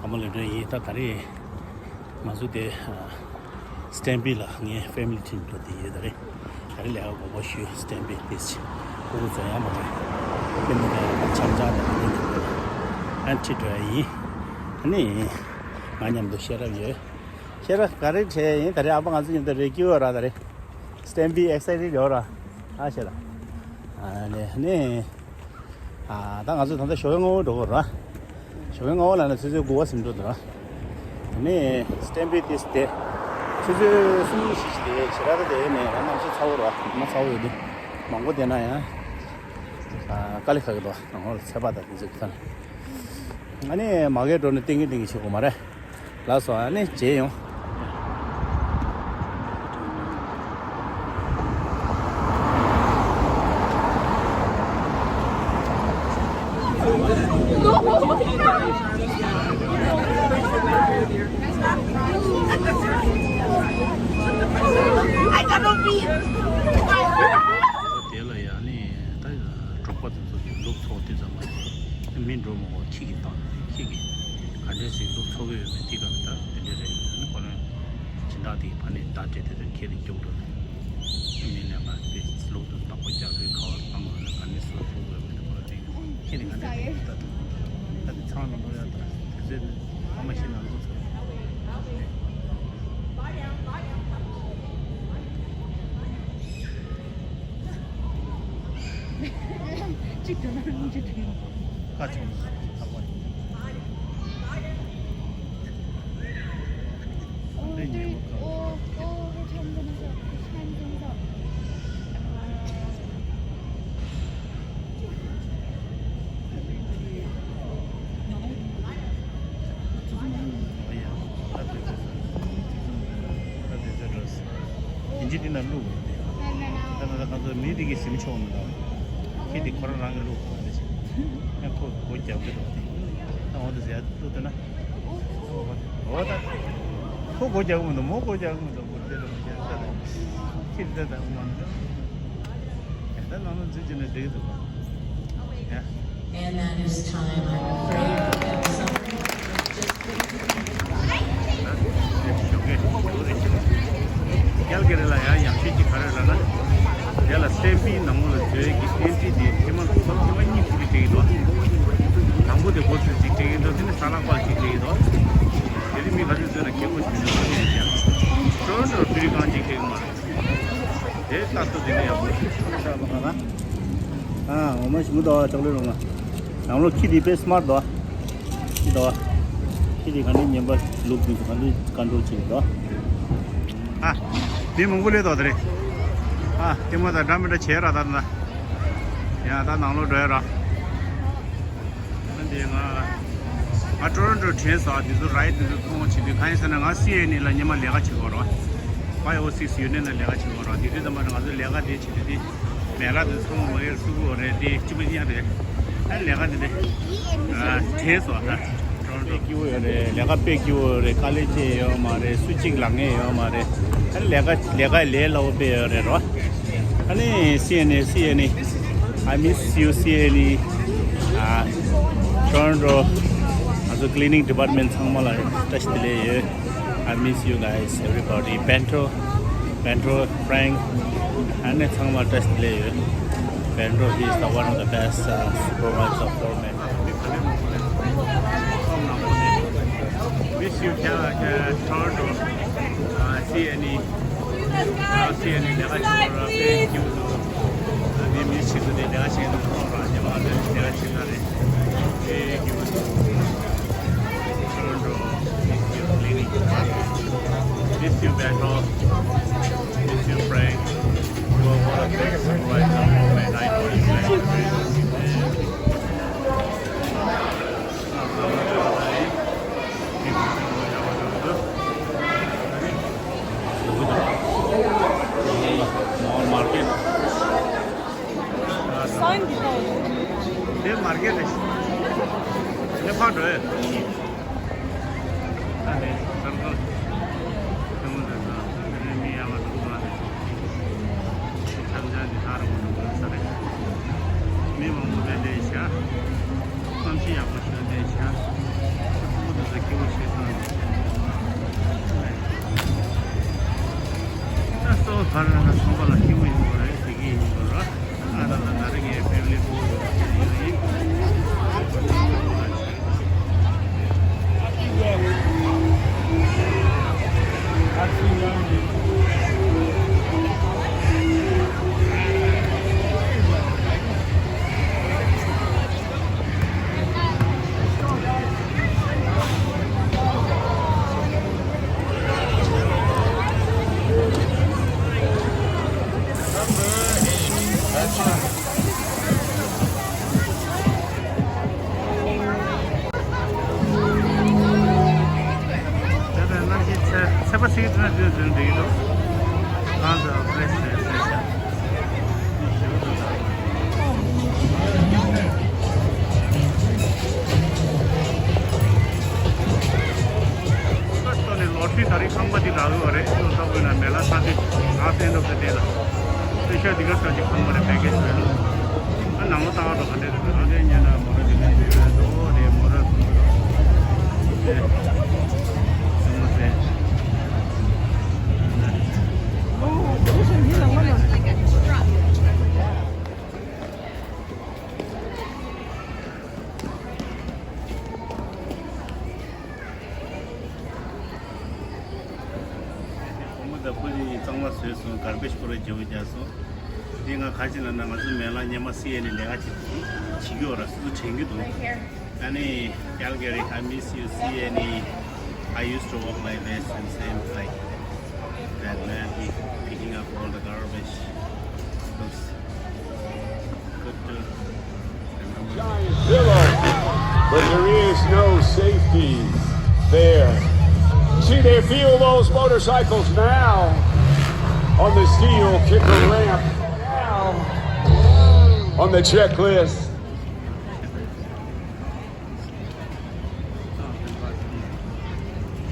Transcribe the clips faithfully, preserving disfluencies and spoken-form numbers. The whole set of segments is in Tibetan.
ཨ་མ་ལེ་འདྲ་ཡིན། ད་ད་རེས་ང་ཚོ་དེ་སི་ཊེམ་པིཌ་ལ་ངའི་ཕེ་མི་ལི་ཁྲིད་འགྲོ་དེ་ཡོད། ད་རེས་ད་རེས་ལས་ཀ་དགོངས་པ་ཞུས། སི་ཊེམ་པིཌ་དེ་ཅི་ཁོ་ཁོ་ཚོ་ཡང་མ་རེད། ཁྱེད་མི་དང་འཆམ་འཆམ་དང་ཁོ་ཚོ་ཨ་ཁྲིད་འགྲོ་ཡ་ཡིན། ཨ་ནི་ང་མཉམ་དུ་ཤེས་རབ་ཡོད། ཤེས་རབ་ག་རེ་བྱས་ཡིན། ད་རེས་ཨ་ཕ་ང་ཚོ་མཉམ་དུ་རེ་སྐྱིད་པོ་ར། ད་རེས་སི་ཊེམ་པིཌ་ཨེག་སའི་ཊེཌ་ཡོད་ར། ཨ་ཤེས་ར། ཨ་ནི་ནི། ཨ་ད་ང་ཚོ་ད་ལྟ་ཞོགས་ཀས་སྔ་པོ་འགྲོ་དགོས་རེད། ཞོགས་ཀས་སྔ་པོ་ལབ་ན་ཆུ་ཚོད་དགུ་པ་ཟིན་འགྲོ་འདུག་ར། དེ་ནས་སི་ཊེམ་པིཌ་དེ་དེ་ཆུ་ཚོད་གསུམ་བཞི་ཞིག་དེ་བྱེ་བྲག་ད་དེ་ནས་ཡང་གནམ་གཤིས་ཚ་པོ་རེད་བ། མ་ཚ་པོ་ཡོད་དུས་མང་པོ་བསྡད་ན་ཡང་ཨ་དཀའ་ལས་ཁག་གི་འདུག་བ། ནང་ལོགས་ལ་ཚད་པ་དང་དེ་ཚོ་གི་ཐོག་ནས། ཨ་ནི་མ་གིར་འགྲོ་ནས་ཏིང་ངེ་ཏིང་ངེ་བྱེད་དགོས་མ་རེད། ལགས་སོ། ཨ་ནི་མཇལ་ཡོང་། དེ་ལ་ཡང་ནི་ད་གྲོགས་པོ་དེ་ཚོ་གི་ལུག་འཚོ་དུས་ཙམ་པ་མི་འགྲོ་མ་གོ་ཁྱི་གིས་བཏང་ནས་ཁྱི་གིས་ག་འདྲས་ཞིག་ལུག་འཚོ་གི་ཡོད་མེད་དེ་ག་ལ་ད་དེ་འདྲས་རེད། ཨ་ནི་ཁོ་རང་སྦྱིན་བདག་དེ་གི་ཕ་ནས་བརྡ་སྤྲད་དེ་ཚོ་ཁྱེད་དེ་སྐྱོབ་འགྲོ་ནས་མི་ལས་ཀ་དེ་ལུག་དེ་བདག་པོ་རྒྱག་རེས་ག་བར་བཏང་བ་ལ་ག་ནས་སུ་ལུག་ཡོད་མེད་ཁོ་རང་དེ་ཁྱེད་དེ་ག་འདྲས་རེད། ད་ད་དེ་ཚང་ལ་འགྲོ་ཡ་ད་དུས་ཚོད་ཨ་མ་ཤི་ན་ལུག་ཚོ། གཅིག་དོན་ན་གཉིས་ཀྱི་དོན། ཁ་ཆུང་ཁ་པར། འདི་ཉེ་མོ་ཁ། ཡིན་གཅིག་འདི་ན་བླུགས། ད་ན་ད་གང་ཚོད་མི་དེ་གི་ཟིན་ཆོག་མི་འདུག་ཁྱེད་དེ་ཁོ་རང་རང་གི་བླུགས་དགོས་རེད། ཡང་ཁོ་སྒོ་རྒྱབ་ཀྱི་འདུག་ད་འོ་དེ་ཟེར་བླུགས་འདུག་ན། འོ་ད། ཁོ་སྒོ་རྒྱབ་ཀྱི་མི་འདུག་མོ་སྒོ་རྒྱབ་ཀྱི་མི་འདུག་མོ་དེ་ལ་མི་རྒྱབ་ད་ད། ཁྱེད་དེ་ད་མ་འདུག་ད་ནང་ལ་འཛུལ་གྱི་ན་འགྲིག་འདུག་ཡ། And that is time. I'm afraid that something just རྒྱལ་གྱི་རེད་ལ་ཡང་ཡག་ཤོས་ཀྱི་ག་རེ་ལ་ན། དེ་ལ་སི་ཊེམ་པིཌ་ནང་ལོགས་ལ་འཛུལ་གྱི་ཨེན་ཊི་དེ་ཐེངས་མ་ཐེངས་མ་གཉིས་ཙམ་ཅིག་སྤྲད་ཀྱི་འདུག་དང་པོ་དེ་སྒོ་ཚུགས་ཅིག་སྤྲད་ཀྱི་འདུག་དེ་ནས་ས་ལག་པ་ཅིག་སྤྲད་ཀྱི་འདུག་དེ་ནས་མི་ག་ཚོད་འཛུལ་ན་ཁེ་པོ་ཞིག་འདུག་ཀྲོ་རོན་ཊོ་ཕུ་རི་གང་ཅིག་སྤྲད་ཀྱི་མ་རེད། དེ་ལྟ་ཚུལ་དེ་འདྲ་ཡག་པོ་ཞིག་ཨ་འོ་མ་ཞིམ་པོ་འདུག་ཅོག་ལེ་རོང་ལ། ནང་ལོགས་ཁྱི་དེ་དཔེ་སི་མཱརཊ་འདུག་ཁྱི་འདུག་ཁྱི་དེ་ག་འདྲའི་ཉན་པ་ལུག་དེ་ཚོ་ག་འདྲའི་ཀོན་ཊོལ་བྱེད་ཀྱི་འདུག་ཨ། མི་མང་པོ་སླེབས་འདུག་ད་རེས། ཨ་ལྟད་མོ་དང་འདྲ་མི་འདྲ་བྱས་ར་ད་ད། ཡ་ད་ནང་ལོགས་འགྲོ་ཡ་ར། ཨ་འདི་ང་། ང་ཀྲོ་རོན་ཊོ་དྲན་སོང་། ཨ་འདི་ཚོ་རའི་ཌི་འདི་ཚོ་མཐོང་བྱེད་དུས་གང་ཡིན་ཟེར་ན་ང་སི་ཨེན་ཨེ་ལ་སྔོན་མ་ལས་ཀ་བྱེད་ཀྱི་ཡོད་རེད་བ། ཕའི་ཨོ་སིག་སི་ཡུ་ནི་ཡན་ལ་ལས་ཀ་བྱེད་ཀྱི་ཡོད་རེད་བ། དེ་དུས་ཙམ་པ་ང་ཚོ་ལས་ཀ་དེ་བྱེད་དུས་དེ་མེ་ལ་དེ་ཚོ་མ་གིར་སུ་གུ་རེད་དེ་གཅིག་པ་གཉིས་རེད། ཨ་ལས་ཀ་དེ་དེ་དྲན་སོང་ད། ཀྲོ་རོན་ཊོ་སྐྱིད་པོ་ཡོད་རེད། ལས་ཀ་དཔེ་སྐྱིད་པོ་ཡོད་རེད། དཀའ་ལས་ཅི་ཡོད་མ་རེད། སུ་གཅིག་ལངས་ཡས་ཡོད་མ་རེད། ཨ་ལས་ཀ་ལས་ཀ་ལས་སླ་པོ་དཔེ་ཡོད་རེད་རོ། ཨ་ནི་སི་ཨེན་ཨེ་སི་ཨེན་ཨེ། I miss you, C N E. ཨ། Toronto. ང་ཚོ་cleaning department ཚང་མ་ལ་བཀྲ་ཤིས་བདེ་ལེགས་ཡོད། I miss you guys, everybody. Bento, Bento, Frank. ཨ་ནི་ཚང་མ་བཀྲ་ཤིས་བདེ་ལེགས་ཡོད། Bento, he is the one of the best, uh, supervisor for me. Miss you, Toronto. ཨ། སི་ཨེན་ཨེ། ཨ། སི་ཨེན་ཨེ་ལས་ཀ་བྱེད་པར་དཔེ་སྐྱིད་པོ་འདུག་ཨ་ནི་མི་ཞིག་ཏུ་དེ་ལས་ཀ་བྱེད་འདུག་ཁོང་རང་རྗེས་མ་དེ་ལས་ཀ་བྱེད་ས་རེད། དཔེ་སྐྱིད་པོ་འདུག Toronto, miss you, cleaning. Miss you, Bangkok. Miss you, Frank. You are one of the best supervisors for me. I know you guys. དེ་མར་གད་རེད། དེ་ཕར་ ཚིག་དེ་འདྲ་འདོན་འདོན་འདི་ཡིན་འགྲོ། གང་ཟེར་ཕེ་རེ་སི་ཌེན་ཊི་ཟེར་ཤག་ཁོ་ལོ་ཊ་རི་ད་རེས་ཁང་པ་འདི་རག་ཡོད་རེད། ཁོ་ལྟ་བུ་ན་མེ་ལ་ས་དེ་ཨ་སེ་ཨེན་ཌི་ཨོཕ་ཛ་ཌེ་ལ་སེ་ཤ་འདི་ག་ས་ཅིག་ཁང་པ་རེད། ཕེ་ཀེ་ཇི་ལ་ཨ་ནང་ལོ་ལྟ་བ་འགྲོ་ག་འདྲས་རེད། ཨ་རེ་ཉན་ན་མོ་ར་འདི་ནས་འདི་རེད་འགྲོ་རེད། མོ་ར་སུ་རེད། སུ་མོ་ཟེར། ཁོ་མོ་ད་ཕུ་ལི་གཙང་མ་བཟོས་སོང་། གར་བེཇ་པུ་ར་བརྗེ་པོ་རྒྱག་སོང་། དེ་ང་ག་ཅི་ལབ་ན་ང་ཚོ་མེ་ལ་སྔོན་མ་སི་ཨེན་ཨེ་ལས་ཀ་བྱེད་བྱེད་ཀྱི་ཡོད་ར། སོ་སོ་དྲན་གྱི་འདུག་ཨ་ནི་Calgary, I miss you, C N E. I used to walk like this and same like that man. He picking up all the garbage. Looks good to remember. Giant pillow, but there is no safety there. See, they feel those motorcycles now on the steel kicker ramp, now on the checklist.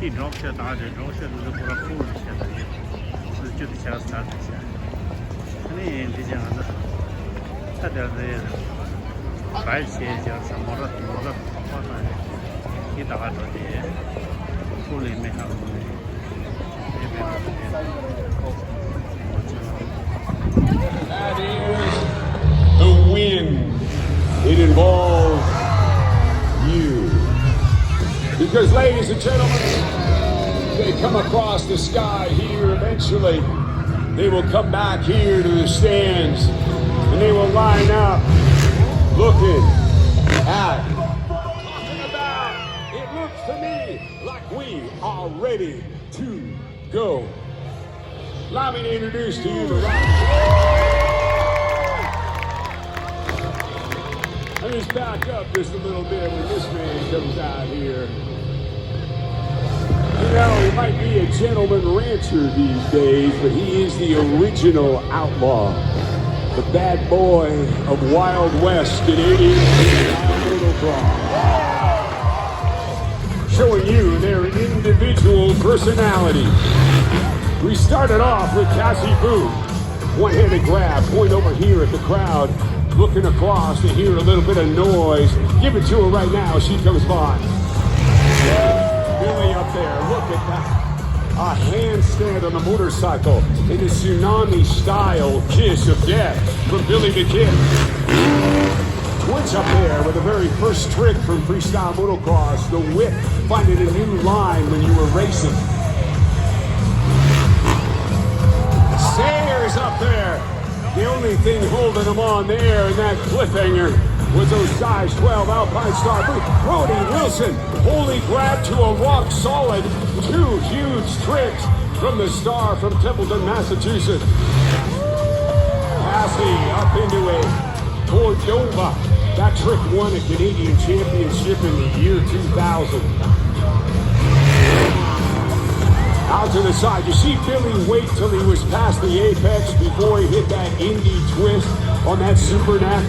ཁྱི་འབྲོག་ཤ་དང་དེ་འབྲོག་ཤ་དེ་ཚོ་པུ་ར་ཧྥུལ་ཤ་དང་ཡོད། ཚོ་བཅུ་དེ་ཆགས་ས་དེ་ཤ། ཨ་ནི་འདི་ཅག་ང་ཚོ་ས་དེར་དེ་ཌ་རའེབ་བྱས་ཅག་ས་མོ་ཊ་མོ་ཊ་ཐོག་པ་དང་རེད། ཁྱི་ད་ག་འགྲོ་དེ་ཧྥུལ་ལི་མེ་ཧ་ཧྥུལ་ལི། That is the win. It involves you. Because, ladies and gentlemen, they come across the sky here eventually. They will come back here to the stands and they will line up looking at. Talking about, it looks to me like we are ready to go. Allow me to introduce to you the Rock. Let me just back up just a little bit when this man comes out here. You know, he might be a gentleman rancher these days, but he is the original outlaw, the bad boy of Wild West Canadian motocross. Showing you their individual personality. We started off with Cassie Boo. One-handed grab, point over here at the crowd. Looking across to hear a little bit of noise. Give it to her right now. She comes by. Billy up there. Look at that. A handstand on the motorcycle in the tsunami style kiss of death from Billy the Kid. Twitch up there with the very first trick from freestyle motocross, the whip, finding a new line when you were racing. Sayers up there. The only thing holding him on there in that cliffhanger was those size twelve Alpine Star boots. Brody Wilson, holy grab to a rock solid. Two huge tricks from the star from Templeton, Massachusetts. Passy up into a Cordova. That trick won a Canadian championship in the year two thousand. Out to the side. You see Billy wait till he was past the apex before he hit that Indy twist on that super nap.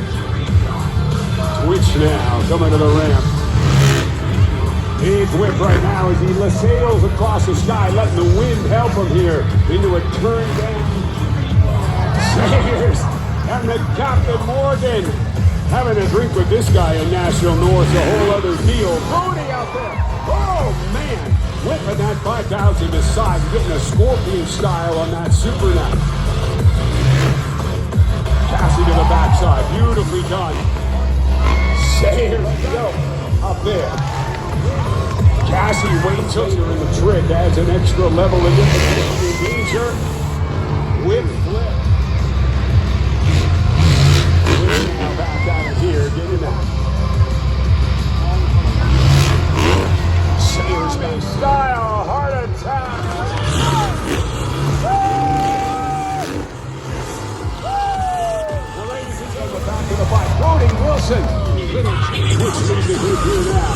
Twitch now coming to the ramp. Big whip right now as he sails across the sky, letting the wind help him here into a turn down. Sayers and the Captain Morgan having a drink with this guy in Nashville North, a whole other deal. Brody out there. Oh, man. Whipping that bike out to the side, getting a scorpion style on that super nap. Passing to the backside, beautifully done. Sayers, yo, up there. Cassie waits till you're in the trick, adds an extra level of difficulty. Knee jerk, whip flip. Now back out of here, get him out. Sayers may style, heart attack. Well, ladies and gentlemen, back to the fight. Brody Wilson. Little change, which leads to here now.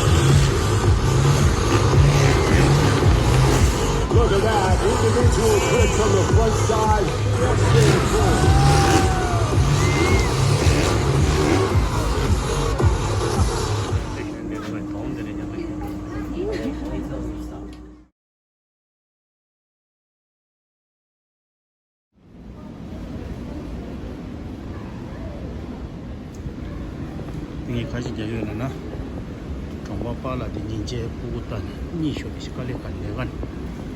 Look at that. Individual tricks on the front side. ངས་ཁ་ཞིག་རྒྱག་ཡོད་ལ་ན། གྲོང་པ་པཱ་ལགས་དེ་ཉིན་བྱེད་སྤུ་གུ་ལྟ་ནས་གཉིད་ཤོར་ནས་ཤི་དཀའ་ལས་ཁག་ལས་ཀ་ནས།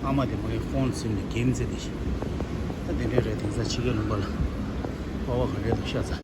ཨ་མ་དེ་མོ་ཡི་ཧྥོན་ཟིན་ནས་གེམ་རྩེ་དེ་ཤི། ད་དེ་འདྲའི་རེད། དེང་སང་ཕྱི་རྒྱལ་ལུང་པ་ལ་པ་བ་ག་རེ་དང་ཤ་ཚ།